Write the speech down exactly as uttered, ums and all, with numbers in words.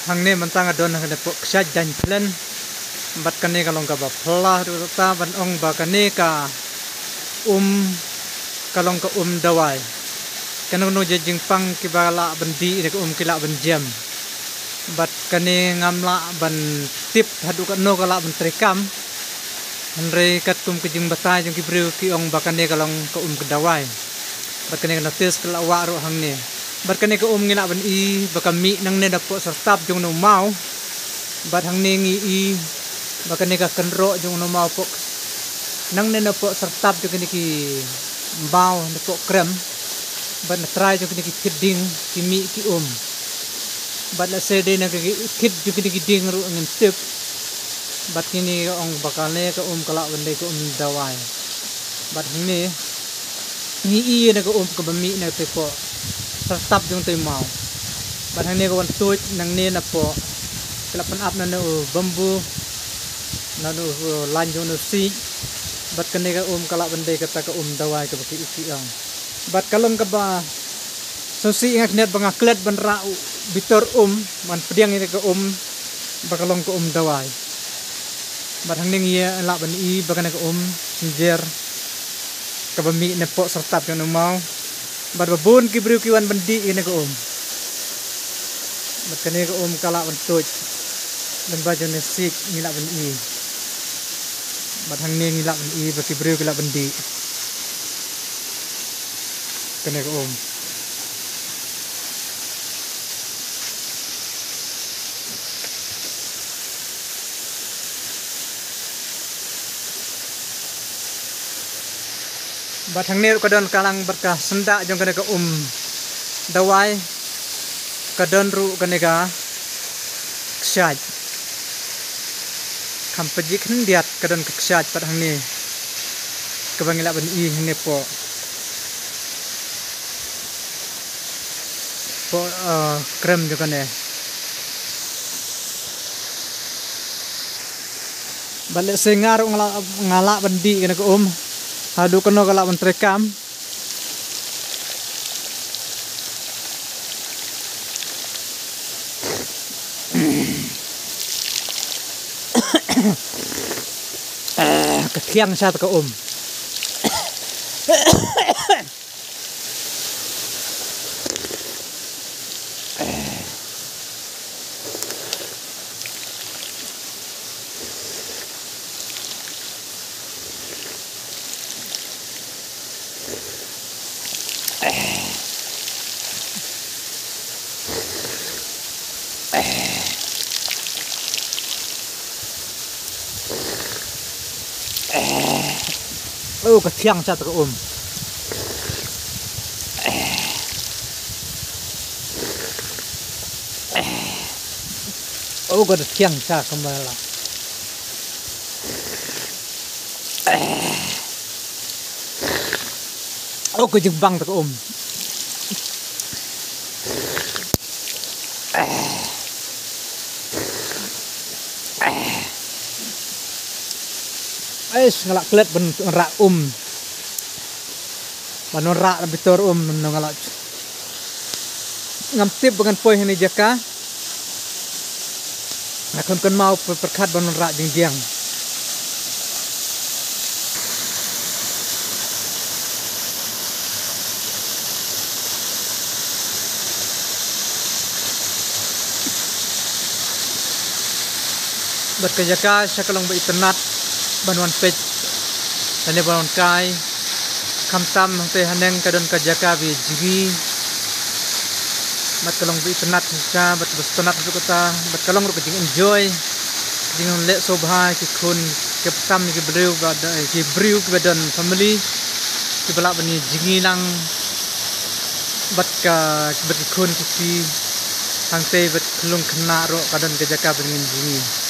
Hangne mynta nga don hangne hapoh kshaid Jainplen. Bad kane ka long kaba phylla haduh katta ban ong ba kane ka um ka long ka um dawai. Kano kano ki jingpang kiba lah ban dih ïa ka um ki lah ban jem. Bad kane ngam lah ban tip haduh katno ka lah ban treikam. Hynrei katkum ka jingbatai jong ki briew ki ong ba kane ka long ka um ka dawai. Bad kane ka notice ka la wah ruh hangne. Bad kane ka um ngi lah ban i ba ka mih nangne napoh syrtap jong u maw. Bad hangne ngi i ba kane ka kynroh jong u maw hapoh nangne napoh syrtap jong kine ki maw napoh krem. Bad na trai jong kine ki phit dieng ki mih ki um. Bad lehse dei na ki phit jong kine ki dieng ruh ngim tip. Bad kine ki ong ba kane ka um ka lah ban dei ka um dawai. Bad hangne ngi i na ka um kaba mih na te hapoh syrtap jong te maw. Bad hangne ka wan tuid nangne napoh ka la pynap na u bambu na u lain jong u siej. Bad kane ka um ka lah ban dei kata ka um dawai kaba ki i ki ong. Bad ka long kaba sngewsih nga khyndiat ba nga klet ban rah u bitor um ban pdiang ïa ka um ba ka long ka um dawai. Bad hangne ngi lah ban i ba kane ka um snjer kaba mih napoh syrtap jong u maw. Bad ba bun ki briew ki wan ban dih ïa kane ka um. Bad kane ka um ka lah ban tuid lyngba jong u siej ngi lah ban i. Bad hangne ngi lah ban i ba ki briew ki lah ban dih kane ka um. Bad hangne ruh ka don ka lang bad ka syndah jong kane ka um dawai. Ka don ruh kane ka kshaid. Kham pajik khyndiat ka don ka kshaid pat hangne kaba ngi lah ban i hangne hapoh hapoh, eh, krem jong kane. Bad lehse nga ruh nga lah, nga lah ban dih kane ka um haduh kano ka lah ban treikam. Eh, ka thiang sha ta ka um. Oh, ka thiang sha ta ka um. Oh, ka thiang sha ka mala. Oh, ka jingbang ta ka um. Ais, nga lah klet ban rah um. Ban rah bitor um, nga lah. Ngam tip ba ngan poi ha kane ka jaka. Nga khun kynmaw pyrkhat ban rah jingdiang. Bad ka jaka sha ka long ba itynnat ban wan peit lane ban wan kai. Khamtam hangtei haneng ka don ka jaka ba ïa jngi. Bad ka long ba itynnat shisha bad ba sngewtynnat ruh kata bad ka long ruh ka jingenjoy, jingleh sngewbha ki khun ki khamtam ki briew ba don, ki briew kiba don family kiba lah ban ïa jngi lang. Bad ka, bad ki khun ki kti hangtei bad khyllung khynnah ruh ka don ka jaka ba ngin jngi.